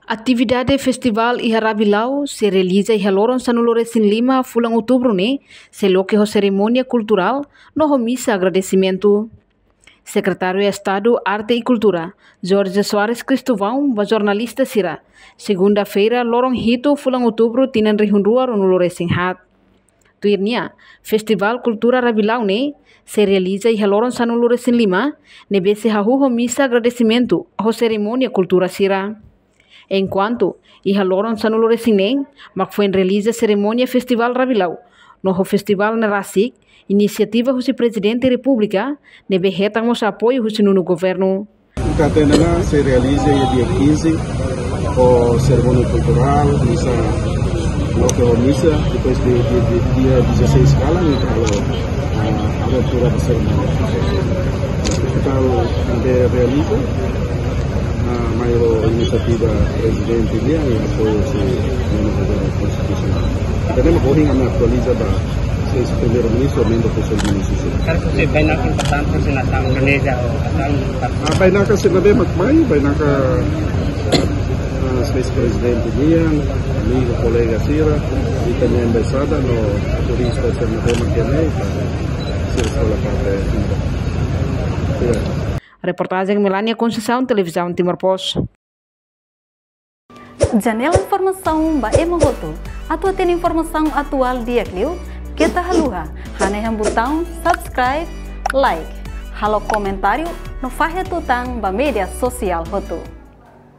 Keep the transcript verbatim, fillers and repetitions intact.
Atividade festivál iha Rabilau sei realiza iha loron sanulu-resin-lima fulan Outubru ne'e, sei loke ho serimónia kulturál no ho misa agradesimentu. Sekretáriu Estadu Arte e Kultura, Jorge Soares Cristovão, ba jornalista sira, segunda-feira, loron hitu fulan Outubru tinan rihun rua ruanulu-resin-haat. Tuir nia, Festivál Kultura Rabilau ne'e sei realiza iha loron sanulu-resin-lima, ne'ebé sei hahú ho misa agradesimentu ho serimónia kultura sira. Enkuantu iha loron sanulu-resin-neen mak foin realiza serimónia Festivál Rabilau, no ho festivál ne'e rasik, inisiativa husi Prezidente Repúblika, ne'ebé hetan mós apoiu husi nonu governu. Ka tenda na sei realiza iha dia kinze, ho serimónia kulturál, misa, loke ho misa, depois de, de, de dia dezasseis kalan, ita halo, ah, abertura ba serimónia. Festivál ne'ebé realiza, ah, mai ho inisiativa Prezidente nian, i apoiu husi membru governu konstitusionál. Tanba ne'e mak ohin ami atualiza ba Seis Primeiru-Ministru, membru Konsellu Ministru. Karik husi bainaka importante husi nasaun Indonézia ho nasaun. Ah, bainaka sira ne'ebé mak mai, bainaka, ah, Seis Prezidente nian, amigu, kolega sira, ita-nia embaixada, no turista sira ne'ebé mak iha ne'e, ita sira hola parte. Obrigadu. Reportajen Melania Conceição, Televizaun Timor Post. Janela informasaun ba ema hotu. Atu hatene informasaun atuál di'ak liu, keta haluha hanehan butaun subscribe, like, halo komentáriu no fahe tutan ba média sosiál hotu.